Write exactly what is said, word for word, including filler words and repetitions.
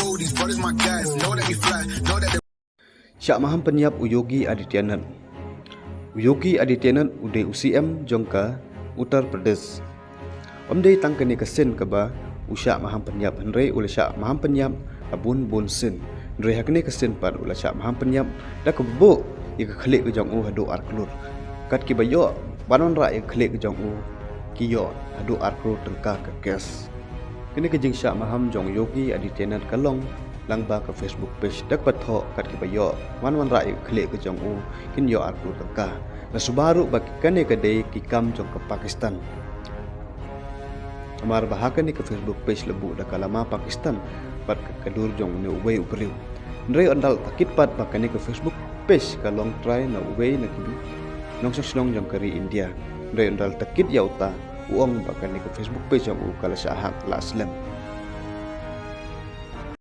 Oh, these brothers my guys, know that we fly, know that they Shah maham pynïap u Yogi Adityanath. U Yogi Adityanath u dei u C M jong ka Uttar Pradesh. Ym dei tang kane ka sien kaba u shah maham pynïap, hynrei u la shah maham pynïap ha bun bun sien. Hynrei ha kane ka sien pat u la shah maham pynïap da kaba buh ïa ka khlieh ka jong u haduh ar klur. Kat kiba ïoh ban wanrah ïa ka khlieh ka jong u ki ïoh haduh ar klur tyngka ka cash. Kane ka jingshah maham jong Yogi Adityanath ka long lyngba ka Facebook page da kaba thoh kat kiba ïoh ban wanrah ïa ka khlieh ka jong u kin ïoh ar klur tyngka. La suba ruh ba kane ka dei ki kam jong ka Pakistan. Namar ba ha kane ka Facebook page la buh da ka lama Pakistan bad ka, ka dur jong une uwei u briew. Hynrei ynda la tohkit pat ba kane ka Facebook page ka long trai na uwei na ki nongshong shnong jong ka ri India. Hynrei ynda la tohkit ïa uta, u ong ba kane ka Facebook page jong u ka la shah hack, la slem.